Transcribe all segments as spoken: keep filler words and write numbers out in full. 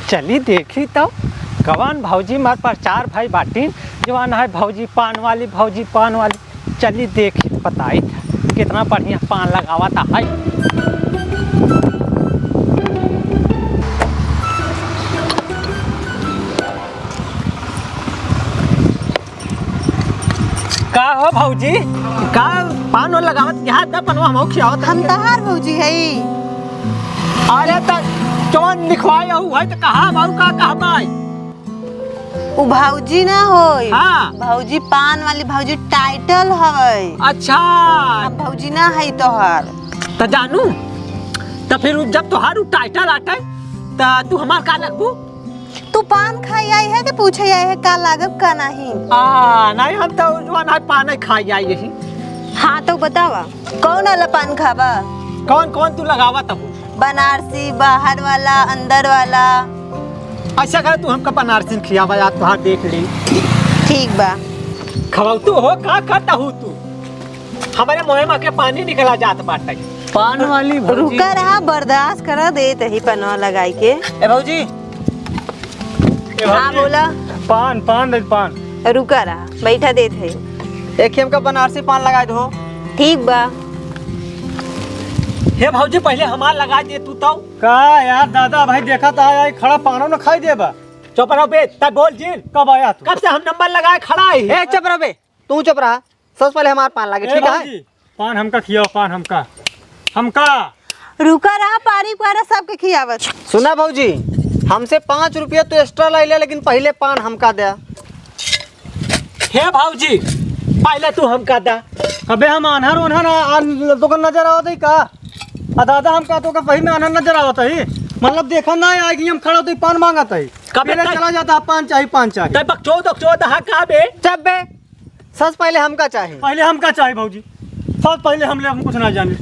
चली देखी तो, कवन भौजी मार पर चार भाई बाटिन, जवन है भौजी पान वाली, भौजी पान वाली। चली देखी, बताई था, कितना बढ़िया पान लगावा था है। का हो भौजी, का पान वान लगावत, यहाँ इतना पनवा हम खियावत हम हई। तहार भौजी हई। अरे त जवन लिखवाए हऊ है त कहा बाऊ, का कहबाई? उ भौजी ना होई। हाँ। भौजी पान वाली भौजी title हवई। अच्छा। हम भौजी ना हई तोहार। त जानू, त फिर उ जब तोहार उ title आटे, त तू हमार का लगबू? तू पान खाई आई है कि पूछे आई है का लागब का नहीं? आ, नहीं, हम तो जवन है पान खाई आई यही। हाँ, तो बतावा, कौन वाला पान खाबा? कौन, कौन तू लगावा तब? बनारसी, बाहर वाला, अंदर वाला। अच्छा करे, तू हमका बनारसी खियावा, आज तोहार देख ली। ठीक बा। खवाऊ तू हो, का करता हूँ तू? हमारे मुँह में के पानी निकला जात बाटे। पान वाली भौजी। रुका रहा, बर्दाश्त करा, देत ही पनवा लगाई के। ए भौजी। ए हाँ, भौजी। बोला। पान, पान दे, पान। रुका रहा, बैठा देत है। एक ही हमका बनारसी पान लगाए दो। ठीक बा। हे भौजी, पहले हमार लगा दे तू तो। का यार दादा भाई, देखा था आई खड़ा पानो न खाई देबा। चुप रहो बे, तब बोल जिन। कब आया तू? कब से हम नंबर लगाए खड़ा है। ए, चुप रहो बे, तू चुप रहा। सबसे पहले हमार पान लागे, ए ठीक है? भौजी, पान हमका खियाओ, पान हमका, हमका। रुका रहा, पारी पारा सबके खियावत। सुना भौजी, हमसे पाँच रुपया तू extra लाई ले, लेकिन पहले पान हमका दे। हे भौजी, पहले तू हमका दा। अबे हम आन्हर ओन्हर आ, आ, तोका नजर आवत है का? आ दादा, हमका तोका सही में आन्हर नजर आवत है? मतलब देखा ना आए कि हम खड़ा तो पान मांगत है। कबे पहले तक चला जाता, पान चाही, पान चाही। तब बकचोद, बकचोद, हाँ, का बे? चुप बे। सबसे पहले हमका चाही। पहले हमका चाही भौजी, सबसे पहले हम ले, हम कुछ ना जाने।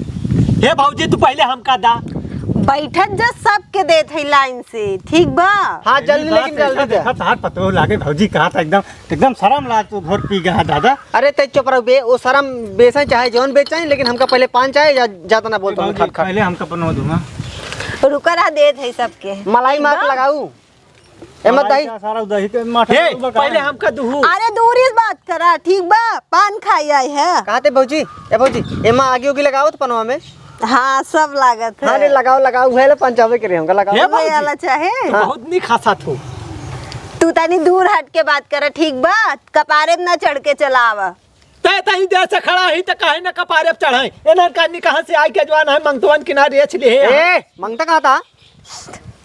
हे भौजी, तू पहले हमका दा। बैठत जा, सबके देत है line से, ठीक बा? हाँ, जल्दी, लेकिन जल्दी दे। देखा तहार पतो लागे भौजी, कहा था एकदम, एकदम शर्म लाग, तू घोर पी गया दादा। अरे ते चुप रहो बे, वो शर्म बेचे चाहे जौन बेचे, लेकिन हमका पहले पान चाहे, जा, जाता ना बोलता हूँ, भौजी, खट खट। पहले हमका पनवा दूंगा। रुका रहा, देत है सबके। मलाई ठीक मार बा? लगाऊ। एमा मलाई दही। का सारा दही के माठा हे, में बका पहले है। हमका दुहू। अरे दूरी से बात करा, ठीक बा? पान खाई आई है। कहा थे भौजी? ए भौजी, एमा आगी उगी लगाओ तो पनवा में। हाँ, सब लागत है। हाँ, नहीं, लगाओ, लगाओ, उहे ले पंचावे के रहे हमका, लगाओ। हे उहे भौजी, वाला चाहे। तू हाँ। बहुत निक हंसत हो। तू तनी दूर हट के बात करा, ठीक बा? कपारे में ना चढ़ के चलावा। तै तही देर से खड़ा ही त काहे न कपारे पे चढ़ाई? एनर कानी कहाँ से आई के जवान है, मंगतवन किनारे रेछ लिए है। ए, मंगता कहाँ था?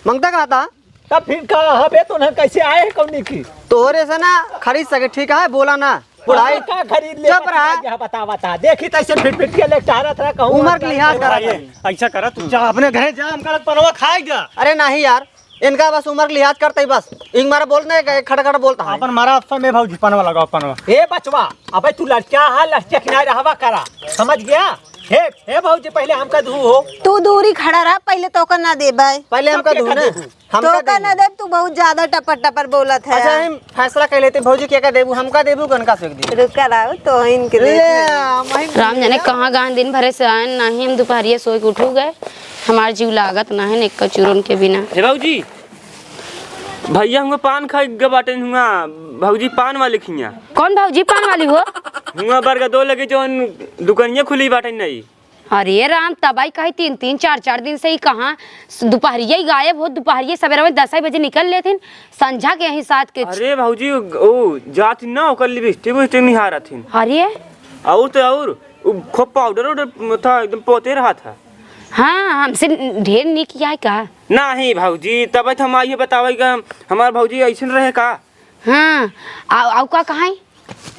मंगता कहाँ था? तब फिर कहा हबे तो उन्हें कैसे आए है कौनी की? तोहरे से ना खरीद सके, ठीक है? बोला ना। बुढ़ाई। का खरीद ले? चुप रहा। यहाँ बता, बता। देखी तैसे फिट फिट के ले टहरत रहा, कहूँ उम्र के लिहाज कर। ऐसा करा, तू जा अपने घरे जा, हमका लग पनवा खाई जा। अरे नहीं यार, इनका बस उम्र के लिहाज करते ही बस। इंग मारा बोलते हैं, खड़ा खड़ा बोलता है। अपन मारा अफसर में भौजी पनवा लगाओ, पनवा। ए बचवा, अबे तू लड़किया है, लड़किया किनारे रहवा करा, समझ गया? हे, हे भौजी, पहले हमका दू हो। तू दूरी खड़ा रहा, पहले तोका ना देबै। पहिले हमका तब दू केका ना। देबू? हमका तोका ना देबू। देब, तू बहुत ज्यादा टपर टपर बोलत है। अच्छा, हम फैसला कर लेते, भौजी, केका देबू, हमका देबू कि उनका से देबू? रुका रहो, तो इनके ले, देते हैं। हम ही राम जाने कहाँ गए, दिन भरे से आए नहीं, हम दुपहरिया सोए के उठू गए, हमार जीव लागत ना है एक कचूरन के बिना। हे भौजी, भैया हुआ पान खाई ग बाटे हुआ, भौजी पान वाले खिया। कौन भौजी पान वाली हो? हुआ बरगा दो लगे जौन दुकनिया खुली बाटे नहीं। अरे राम, तबाई कही तीन तीन चार चार दिन से ही कहाँ स-, दुपहरिया ही गायब हो, दुपहरिया सवेरे में दस बजे निकल लेथिन, संझा के यहीं सात के। अरे भौजी, ओ जात ना ओकर लिपस्टिक विपस्टिक निहारत हिन। अरे। और तो और, उ खूब पाउडर उडर था, एकदम पोते रहा था। हाँ, हमसे ढेर निक है का? नाही भौजी, तब तो हम आइए बतावे का, हमार भौजी ऐसन रहे का? हाँ, आउ, आउ का कहाई?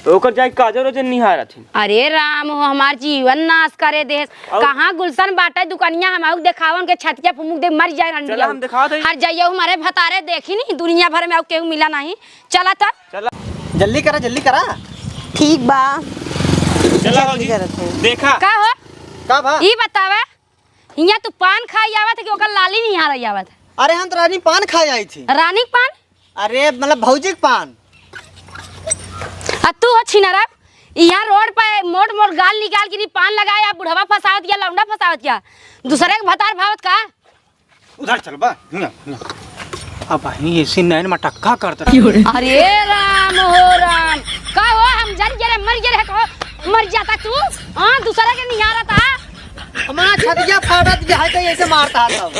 तो ओकर जाई काजर ओजर निहारत हिन। अरे राम हो, हमार जीवन नाश करे देस। और कहाँ गुलशन बाटे दुकनिया, हम आउ देखावन के छतिया फुमुक दे, मर जाए रंडिया। चला, हम दिखावत हई। हर जाइयो हमारे भतारे देखी नहीं, दुनिया भर में आउ केहू मिला नहीं। चला तब। चला। जल्दी करा, जल्दी करा। ठीक बा। चला जल्दी भौजी, करत है। देखा। का हो? का भा? ई बतावा, हियाँ तू पान खाई आवत है कि ओकर लाली निहार आवत है? अरे हम तो रानी पान खाए आई थी। रानी के पान? अरे मतलब भौजी के पान। आ तू हो छिनरा, यहाँ रोड पे मोट मोट गाल निकाल के नी पान लगाए, या बुढ़वा फंसावत या लौंडा फंसावत या दूसरे के भतार भावत का? उधर चल बा, हियाँ, हियाँ। अब वहीं ऐसी नैन मटक्का कर दे। अरे राम हो राम, का हो, हम जर गे रे, मर गे रे, कहो, मर जाता तू? हाँ, दूसरा के निहारत हा। हमार छतिया फाटत जे है, तो ऐसे मारता है तब।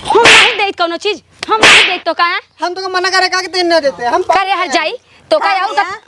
हम नहीं देत कौनो चीज, हम नहीं देत तो का है? हम तो मना करे का कि तीन ना देते, हम करे हर जाई, तो का हाँ, और का? भैया।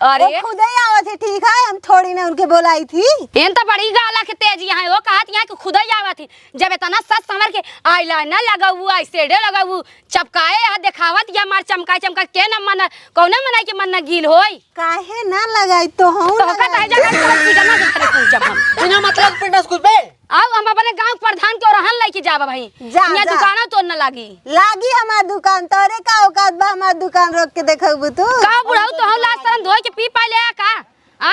अरे। वो खुदे ही आवत ही, ठीक है, हम थोड़ी ना उनके बोलाई थी। एन तो बड़ी गाला के तेज यहाँ है, वो कहत यहाँ कि खुदे ही आवत ही। जब इतना सज संवर के eyeliner लगाऊ, eyeshadow लगाऊ, चपकाए यहाँ देखावत या मार चमकाए चमकाए के न मन, कौने मनाई के मन न गील होई? काहे ना लगाई तो हूँ तो का लगाई। तहे जगह पर पूजा ना करे पूजा हम। बिना मतलब पिंडस कुछ बे। आओ हम अपने गांव प्रधान के ओरहन लेके जाब भाई। जा, यहाँ जा। दुकानों तो न लागी। लागी हमार दुकान, तोरे का औकात बा हमार दुकान रोक के देखबू तू? का बुढ़ऊ तो हम लाज शरम धोए के पी पाए ले आ का? आ?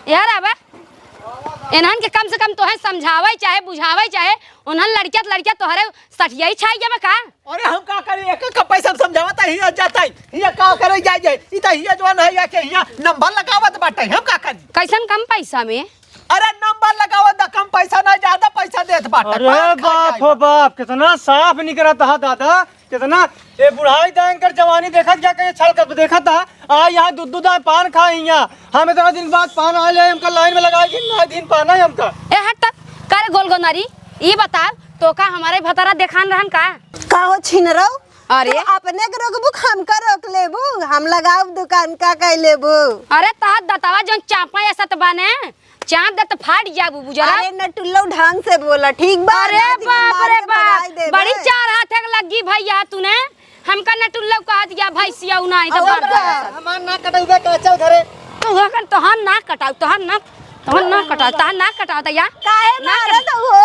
यार अब इन्हन के कम से कम तोहे समझावे चाहे बुझावे चाहे उन्हन लड़किया त लड़किया तोहरे सठियाई छाई जाबे का? अरे हम का करी, एक एक पैसा समझावत है, हिया जाता है, हिया का करे जाए जाए, ई त हिया जवान है या के हिया नंबर लगावत बाटे, हम का करी? कैसन कम पैसा में? अरे नंबर लगावत दा, कम पैसा ना, ज्यादा पैसा देत बाटे, अरे पान खाई बाप जाए हो बा। बाप, कितना साफ निकरत हा दादा, कितना ए बुढ़ाई दा इनकर जवानी देखत क्या कहीं छल कर देखत हा, आ यहाँ दूध दूध पान खाए यहाँ, हम इतना दिन बाद पान आ ले, हमका लाइन में लगाए कि ना दिन पान है हमका। ए हट त, का रे गोल गोनारी, ई बताव, तो का हमारे भतारा देखान रहन का? का हो छिनरऊ? अरे। तू अपने के रोकबू कि हमका रोक लेबू? हम लगाउब दुकान का कह लेबू? अरे तोहार दतवा जौन चापा ऐसा त बाने, चाप दे त फाट जाबू बुजरा। अरे नटुल्लऊ ढंग से बोला, ठीक बा? अरे ना, दिन बाप मार रे के बाप, भगाई देबे। बड़ी चार हाथ एक लग्गी भैया तूने, हमका नटुल्लऊ कहा दिया भैंसिया उ नाही त और बाप का? रे। हमार नाक कटउबे का, चल घरे। तोहन तोहार नाक कटाउ, तोहार नाक तोहर नाक कटावता, तोहर नाक कटावता या? काहे नाक मारत हो?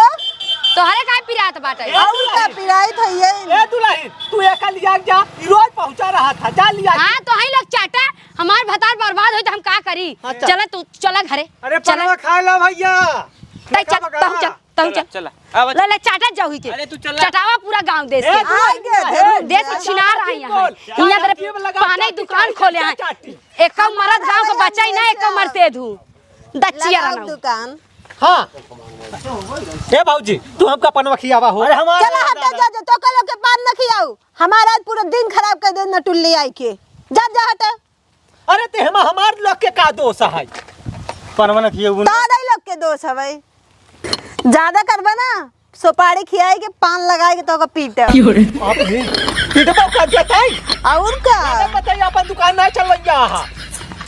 तोहरे काहे पिरात बाटे? और का पिराइत है ये? ए दुल्हन, तू एका लिया जा, ई रोज पहुंचा रहा था, जा लिया। हाँ, तो हई लोग चाटा, हमार भतार बर्बाद होई तो हम का करी? हाँ, चल। चला तू, चला घरे। अरे चला। पनवा खा लो भैया। तै देखा चल, बकरा। तहु चल, तहु चला, चल। चला। आवा ले, चल। ले, चाटा जाऊ ही के। अरे तू चला। चटावा पूरा गांव देश ए, के। तू आ गया, ए, धरू देश जा। छिनार है यहाँ। बोल। हियाँ तेरे चाटी में लगा, पाने चाटी, दुकान चाटी, खोले हैं। चाटी। एको मरद गांव के बचाई ना, एको मर से धू। दच्चिया लगाओ रहना। दुकान। हाँ। ए भौजी, तू हमका पनवा खियावा हो। अरे हमार चला हटा, जा, जा, तो कल के पान न खियाऊ। हमारा आज पूरा दिन खराब कर दे नटुल्ली आई के। जा, जा, हटा। अरे ते हम, हमार लोग के का दोष है? पनवा न खियाऊ। तारा ही लोग के दोष है भाई। ज्यादा करबा ना, सुपारी खियाई के पान लगाई के तोका पीटे। बाप रे, पीटबो कर देतै। और का? अरे बताइए, अपन दुकान ना चलवैया हा।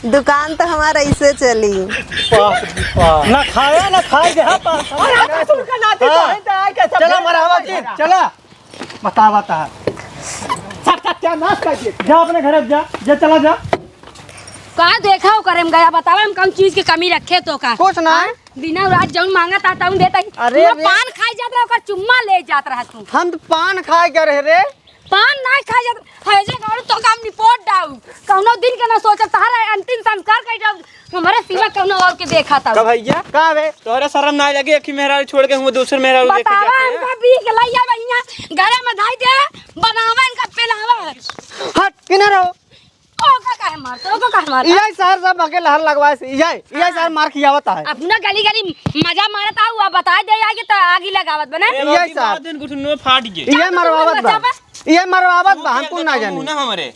दुकान तो हमार ऐसे चली। बाप रे बाप। ना खाया ना खाई दे, हाँ, पान। अरे, आप सुन के ना दे, हाँ। तो है, तो है, कैसे चला, मरहबा जी, चला। बतावा ता। सत्यानाश कर दे। जा अपने घर जा, जा, चला जा। का देखा हो करे में गया, बतावा हम कौन चीज की कमी रखे तो का? कुछ ना। हाँ? दिना रात जौन मांगत आ, तौन देत आई। अरे तू रे। पान खाए जात रहा, ओकर चुम्मा ले जात रहा तू। हम तो पान खाए के रहे रे। पान ना खाए जात, है जे गाड़ू तो काम निपोट डाऊ। कौनो दिन के ना सोचत, तहरा अंतिम संस्कार कर जाऊ। हमारे सिवा कौनो और के देखा था। का भैया? का बे? तोहरा शर्म ना लगे, एक ही मेहरारू छोड़ के हुआ दूसर मेहरारू देखे बतावा, जाते हैं। इनका बीक लैया बहिया, घरे में धाई दे, बनावा इनका पिलावा। हट, किनारे हो। ओका काहे मारत, ओका काहे मारत? इहे सार सब बके लहर लगवाए से, इहे, इहे सार मार खियावत है। अपना गली गली मजा मारत आऊ, अब बताए दे आगे तो आगी लगावत बने। ए, इहे बाबूजी, सार। मार दिन गुठनो फाट गए। इहे मरवावत बा। बचावा। इहे मरवावत बा, हम कुछ ना जानी। ना हमरे।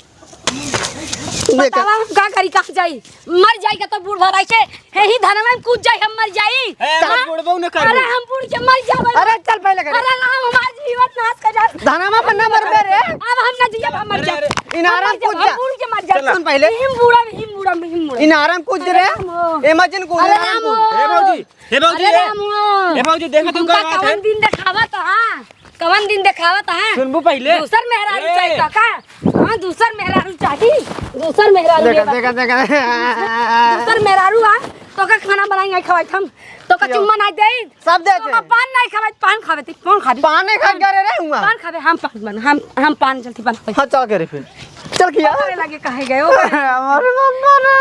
देखा। बतावा, हम का करी, कहाँ जाई? मर जाई का तो बूढ़ भराई के, हे ही धनवा में कूद जाई, हम मर जाई। ए, हाँ? बुढ़बो न करबो। अरे, हम बूढ़ के मर जाबे। अरे, चल पहले करे। अरे, राम, हमार जीवन नाश कर जा। धनवा पर ना मरबे रे। अब हम ना जियब, हम मर जाब। अरे, इनारम हम मर जाब, कूद जा। हम बूढ़ के मर जाब। चल। सुन पहले। हिम बूढ़ा, हिम बूढ़ा, हिम बूढ़ा। इनारम कूद अरे रे। राम हो। ए मजिन कूद अरे रे। राम हो। ए भौजी, ए। ए भौजी, अरे ए। राम हो। ए भौजी, देखा तू हमका का कहत है? कवन दिन देखावा तो, हाँ। कवन दिन देखावत है? सुनबू पहिले। दूसर मेहरारू ए। चाही का, का? हाँ, दूसर मेहरारू चाही। दूसर मेहरारू देखा, लेबा। देखा, देखा। दूसर मेहरारू आ, तोका खाना बनाई नहीं खवाई हम। तोका यो। चुम्मा नहीं देई। सब दे तोका दे। पान नहीं खवाई, पान खावे ती, पान खाबी। पान नहीं खाई करे रे हुआ। पान खाबे, हम पान बन, हम, हम पान जल्दी बन। हाँ, चल करे फिर। चल किया। करे लगे कहे गए हो? हमारे मम्मा रे।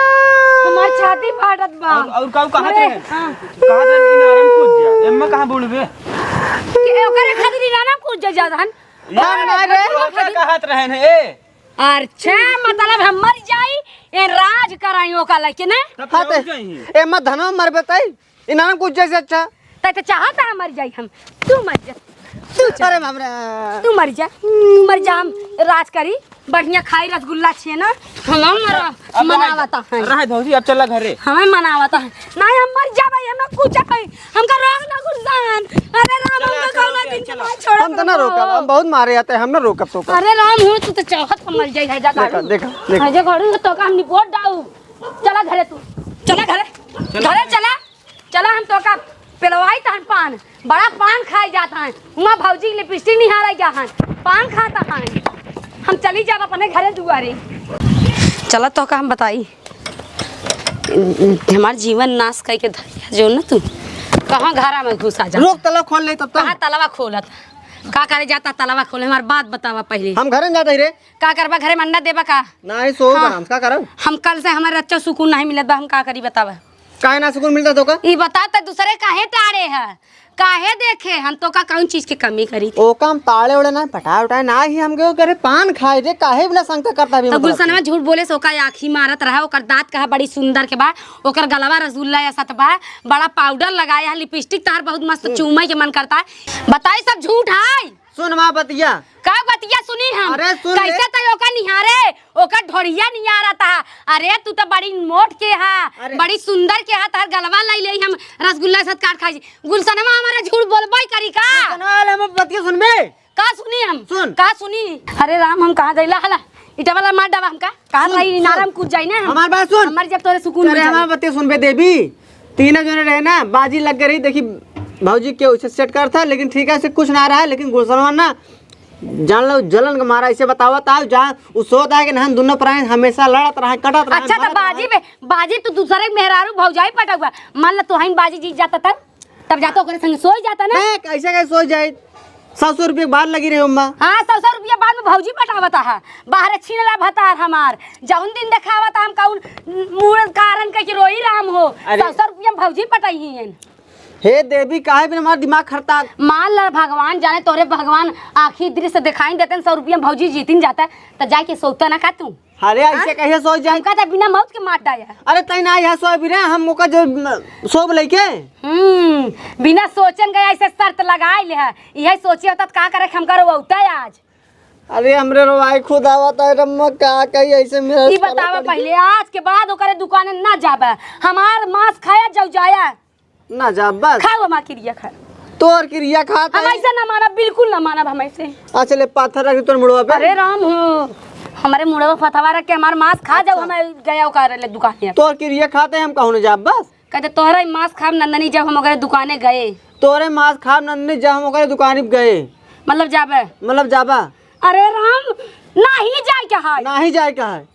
हमार छाती फाटत बा। और, और काऊ कहत अरे, रहे? हाँ। कहत रहे, "इनारम कूद जा।" एम्मा कहाँ बोलबे? कि ओकरे खातिर इनारम कूद जा, जा रहन। हम ना रे। ओकरे कहत रहन है, ए। अच्छा, मतलब हम मर जाई, ए राज कराई ओका लइके ना? तब हाँ, तो ते, जाई। एम्मा धनवा मरबे तई, इनारम कूद जाए से अच्छा। तै तो चाहता है मर जाई हम, तू मर जा। तू चल। अरे बाप रे। तू मर जा, तू मर जा, हम राज करी, बढ़िया खाई रसगुल्ला छेना, हम मर-, अब रहे, मनावता है। रहे भौजी, अब चला घरे। हमें मनावता है। नहीं, हम मर जाबे, हमें कुछ है, हमका रोक ना गुलशन। अरे राम, चला, हमका चला, कौनो चला, दिन चला। के ना छोड़ा हम तो ना करो। रोकब, हम बहुत मारे आते हैं, हम ना रोकब तो का। अरे राम हो, तू तो चाहत हम मर जाई है, जा देखा, गाड़ी। देखा, देखा। है, जा गाड़ी, तो का हम निपोट डाऊ। चला घरे तू, चला घरे, चला घरे घरे। चला। चला, हम तोका पेलवाई तहन पान, बड़ा पान खाए जात हैं। हुआं भौजी के लिपस्टिक निहारे जा हन, पान खाता हन। हम चली जाब अपने घरे दुआरे। चला तोका हम बताई, हमार जीवन नाश कई के धरिया जो न तू, कहाँ घरा में घुसा जा। रोक, तला खोल ले तब तक। कहाँ तलवा खोलत? का करे जाता तलवा खोले? हमार बात बतावा पहले। हम घरे न जाते रे। का करबा घरे में अंडा देबा का? नाही, सो हाँ। बराम, का करब? हम कल से हमारे अच्छा सुकून नहीं मिलत बा, हम का करी बतावा? काहे ना सुकून मिलता तोका? ई बता, त दूसरे काहे टारे है? काहे देखे? हम तोका कौन चीज के कमी करी थी? ओका हम ताड़े ओड़े ना, पटाए उटाए ना ही, हम गयो करे पान खाए रे, काहे बिना शंका करता भी तो मतलब? गुलशनवा झूठ बोले से ओका आँखी मारत रहा, ओकर दाँत कहा बड़ी सुंदर के बा, ओकर गलवा रसगुल्ला ऐसा त बा, बड़ा पाउडर लगाए है, लिपस्टिक तहार बहुत मस्त हम्म। चूमे के मन करता है। बताई सब झूठ है? सुन माँ बतिया। का बतिया सुनी हम? अरे सुन ले। कैसे तय ओका निहारे? ओकर ढोढ़िया निहारत हा। अरे तू तो बड़ी मोट के हा, अरे। बड़ी सुंदर के हा, तहर गलवा लाई ले हम रसगुल्ला साथ काट खाई। गुलशनवा हमारा झूठ बोलबई करी का? गुलशनवा वाले हम बतिया सुनबे? का सुनी हम? सुन। का सुनी? अरे राम, हम कहाँ जाइला हला? इटा वाला मार डावा हमका। कहाँ सुन, रही सुन। नाराम कूद जाई ना हम। हमार बात सुन। हमार जब तोरे सुकून अरे मिल जाई। हमार बतिया सुनबे देवी। तीनों जने रहे ना, बाजी लग गई रही। देखी भौजी के उसे सेट कर था, लेकिन ठीक है, से कुछ ना रहा है, लेकिन गुलशनवा ना जान लो, जलन के मारा इसे बतावत आयो, जहाँ उ सोत आए कि नहन दुनो प्राणी हमेशा लड़त रहे, कटत रहे, अच्छा, तो मरत बाजी रहे। में, बाजी तू दूसरे के मेहरारू भौजाई पटउबा। मान ला, तोहइन बाजी जीत जाता तब, तब जाता ओकरे संगे सोई जाता ना। मैं कैसे, कैसे सोई जाई? सौ, सौ रुपये के बाद लगी रही अम्मा। हाँ, सौ, सौ रुपया बाद में भौजी पटावता है। बाहर छीन ला भतार हमार। जौन दिन देखावता हम कौन मूल कारण कह के रोई राम हो। अरे। सौ, सौ रुपया में भौजी पटाई ही। हे देवी, काहे बिना हमार दिमाग खरता? मान ला भगवान जाने तोरे भगवान आँखी दृश्य दिखाई देते हैं, सौ रुपया में भौजी जीतिन जाता है, तो जाके सोता ना का तू? अरे, ऐसे हाँ? कैसे सोच जाए? हमका तो बिना मौत के मार डाया। अरे, तै ना यहाँ सोए बिना, हम ओका जो, म, सोब लइके। हम्म, बिना सोचन गया ऐसे शर्त लगाए ले है। यही सोचे होता तो का करे, हम करो उठा आज। अरे, हमरे रोवाई खुद आवत है, रम्मा, का कही ऐसे मेहनत ई करे बतावा पड़ी। पहले, आज के बाद ओकरे दुकाने ना जाबे, हमार मांस खाया जाऊ जाया। ना जा, बस। खाओ हमार किरिया खा। तोर किरिया खात हम है। ऐसे ना मानब, बिल्कुल ना मानब हम ऐसे। अच्छा, ले, पाथर रख दे तोर मुड़वा पे। अरे राम हो, हमारे मुड़वा पथवा रख के हमार मांस खा जाओ, अच्छा। हमें गया ओकरे ले दुकाने। तोर किरिया खात है, हम कहूँ ना जाब, बस। कहते, "तोहरा ही मांस खाब नंदनी, जब हम ओकरे दुकाने गए।" तोरे मांस खाब नंदनी, जब हम ओकरे दुकाने गए। मतलब जाबे? मतलब जाबा? अरे राम, नाही जाए के है। नाही जाए के है।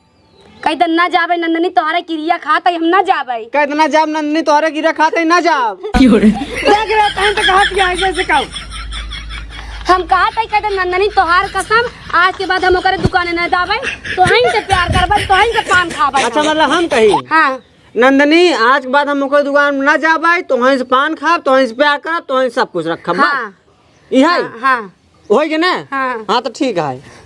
कह दे, "ना जाबे नंदनी, तोहरे किरिया खात है, हम ना जाबे।" कह दे, "ना जाब नंदनी, तोहरे किरिया खात है, ना जाब।" क्यों रे? देख रे, तहन तो कहत गया है, जैसे कहू। हम कहत है, कह दे, "नंदनी, तोहार कसम, आज के बाद हम ओकरे दुकाने ना जाबे, तोहही से प्यार करबे, तोहही से पान खाबे।" अच्छा, हम। मतलब हम कही? हाँ। नंदनी, आज के बाद हम ओकरे दुकान में ना जाबे, तोहही से पान खाब, तोहही से प्यार करब, तोहही से सब कुछ रखब, बस। हाँ। इहे? हाँ, हाँ। होई के ना? हाँ। हाँ, तो ठीक है।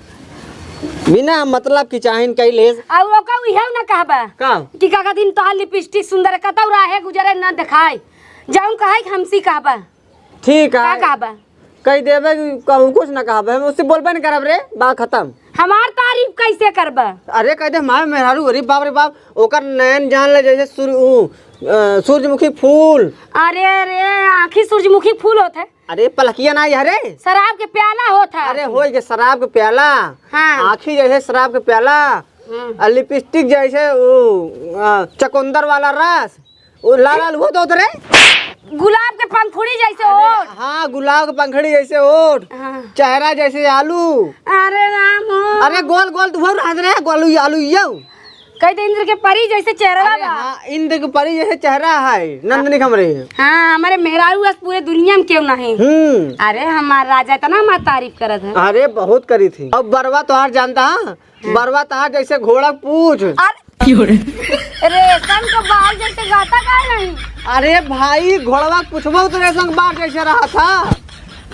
बिना मतलब की चाहिन कई लेस। और ओका इहे ना कहबा का? कि का दिन तोहार लिपस्टिक सुंदर कतौ राहे गुजरे ना दिखाई। जौन कहे कि हमसी कहबा। ठीक का है। कहबा? कह देबे कि कहूँ कुछ ना कहबे, हम उससे बोलबे नहीं करब रे, बात खत्म। हमार तारीफ कैसे करबा? अरे कह दे हमारे मेहरारू, अरे बाप रे बाप, ओकर नैन जान ले जैसे सूर्य, ऊ, अ, सूरजमुखी फूल। अरे, अरे, आँखी सूरजमुखी फूल होत है। अरे, पलकिया ना यार रे। शराब के प्याला होत है। अरे, होई के शराब के प्याला। हाँ। आँखी जैसे शराब के प्याला। हाँ। और लिपस्टिक जैसे ऊ, अ, चकोंदर वाला रस। ऊ लाल लाल होत होत रे। गुलाब के पंखुड़ी जैसे अरे, ओठ। हाँ, गुलाब के पंखुड़ी जैसे ओठ। हाँ। चेहरा जैसे आलू। अरे राम हो। अरे, गोल गोल तू हो रहा रे, गोलू आलू यो। कह दे इंद्र के परी जैसे चेहरा अरे बा। हाँ, इंद्र के परी जैसे चेहरा है, नंदनी हमरे। हाँ, हमारे मेहरारू अस पूरे दुनिया में केहू नहीं। हम्म। अरे हमार राजा इतना हमार तारीफ करत है। अरे बहुत करी थी। अब बरवा तोहार जानता है? हाँ। बरवा तोहार जैसे घोड़ा पूछ। अरे क्यों रे? रेशम के बाल जैसे गाता का नहीं? अरे भाई, घोड़वा पूछबो तो रेशम के बाल जैसे रहा था।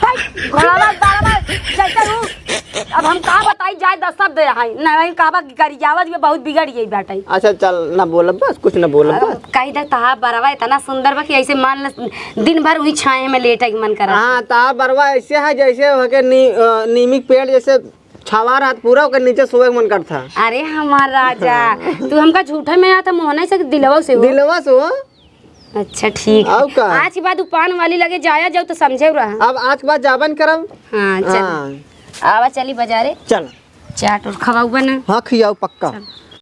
भाई, घोड़वा बाल जैसे रू अब हम का बताई, जाए दस सब दे आई। नहीं, कहबा कि करियावा जी बहुत बिगड़ गई बाटे। अच्छा, चल, ना बोलब बस, कुछ ना बोलब बस। कही दे, तहार बरवा इतना सुंदर बा कि ऐसे मान ल, दिन भर वही छाए में लेटे के मन करा। हाँ, तहार बरवा ऐसे है जैसे होके नी-, अ, नीमी के पेड़ जैसे छावा रहत, पूरा ओकर नीचे सोए के मन करता। अरे हमार राजा, तू हमका झूठे में आता मोहना से दिलवा से हो। दिलवा से हो। अच्छा, ठीक है। आउ का? आज के बाद उ पान वाली लगे जाया जाऊ तो समझे रहा। अब आज के बाद जाबन करब। हाँ, चल। हाँ। आवा चली बाजारे। चल। चाट और खवाऊ बना। हाँ, खियाऊ पक्का। चल।